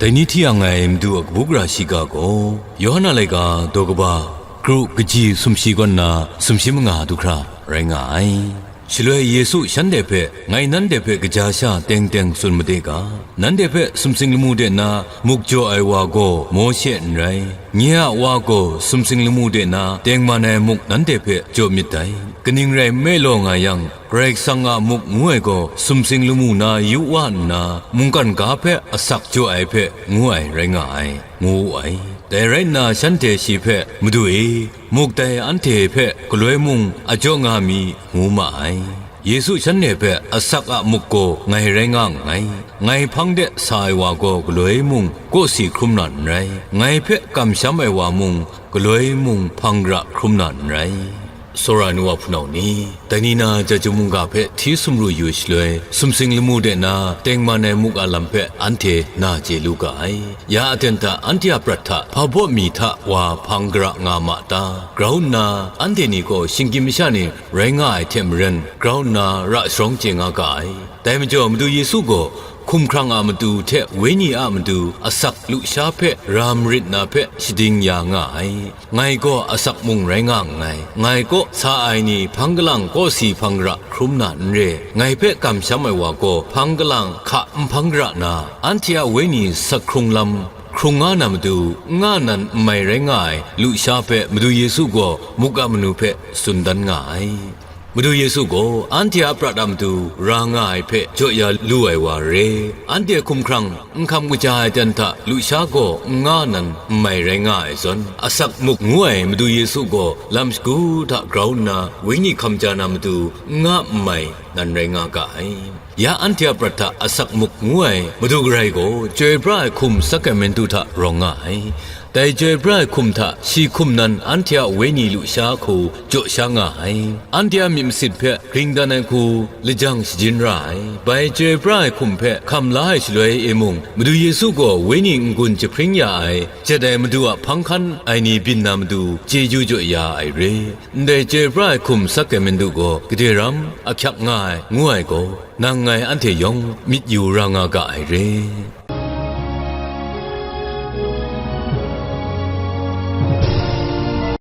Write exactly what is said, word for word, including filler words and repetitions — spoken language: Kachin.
Dai ni hti yang ai Madu a kabu gara shiga gaw, Yawhan a laika daw kaba, kru kaji sumshi kaw nna sumshi manga du hkra rai nga ai. Shaloi Yesu shanhte hpe, "Ngai nanhte hpe kaja sha teng teng tsun made ga, nanhte hpe sumsing lamu de na muk jaw ai wa gaw Mawshe n rai, nye a Wa gaw sumsing lamu de na tengman ai muk nanhte hpe jaw myit dai. Kaning rai nme law nga yang, Karai Kasang a muk ngu ai gaw sumsing lamu na yu wa nna, mungkan ga hpe asak jaw ai hpe ngu ai rai nga ai," ngu wu ai. Dai rai nna shanhte shi hpe, "Madu e, muk dai anhte hpe galoi mung a jaw nga mi," ngu ma ai. Yesu shanhte hpe, "Asak a muk gaw ngai rai nga nngai. Ngai hpang de sa ai wa gaw galoi mung kawsi hkrum na n rai, ngai hpe kamsham ai wa mung galoi mung hpang gara hkrum na n rai." Tsawra ai nu wa hpunau ni, dai ni na Chyeju mungga hpe hti sumru yu shaloi, sumsing lamu de na tengman ai muk a lam hpe anhte na chye lu ga ai. Ya aten hta anhte a prat hta hpa baw mi hta wa hpang gara nga ma ta? Grau nna, anhte ni gaw shinggyim masha ni rai nga ai hte maren, grau nna ra sharawng chye nga ga ai. Dai majaw Madu Yesu gaw hkumhkrang a matu hte wenyi a matu asak lusha hpe ra marit na hpe shading ya nga ai. "Ngai gaw asak mung rai nga nngai. Ngai kaw sa ai ni hpang galang kawsi hpang gara hkrum na n re. Ngai hpe kamsham ai wa gaw hpang galang hka n hpang gara na, anhte a wenyi sak hkrung lam hkrung nga na matu, n nga nan n mai rai nga ai," lusha hpe Madu Yesu gaw muk a manu hpe tsun dan nga ai. Madu Yesu gaw anhte a prat a matu ra nga ai hpe jaw ya lu ai wa re. Anhte hkumhkrang n hkam kaja ai ten hta lusha gaw n nga nan n mai rai nga ai zawn, asak muk ngu ai Madu Yesu gaw lam shagu hta grau nna wenyi hkam ja na matu n nga n mai nan rai nga ga ai. Ya anhte a prat hta asak muk ngu ai Madu Karai gaw chyoi pra ai hkum sakramentu hta rawng nga ai. Dai chyoi pra ai hkum hta shi hkum nan anhte a wenyi lusha hku jaw sha nga ai. Anhte a myit masit hpe gring dan ai hku lajang shajin ra ai. Bai chyoi pra ai hkum hpe hkam la ai shaloi e mung, Madu Yesu gaw wenyi n-gun jahpring ya ai, jet ai Madu a hpang hkan ai ni byin na matu chyeju jaw ya ai re. Ndai chyoi pra ai hkum sakramentu gaw gade ram ahkyak nga ai, ngu ai gaw, nang ngai anhte yawng myit yu ra nga ga ai re.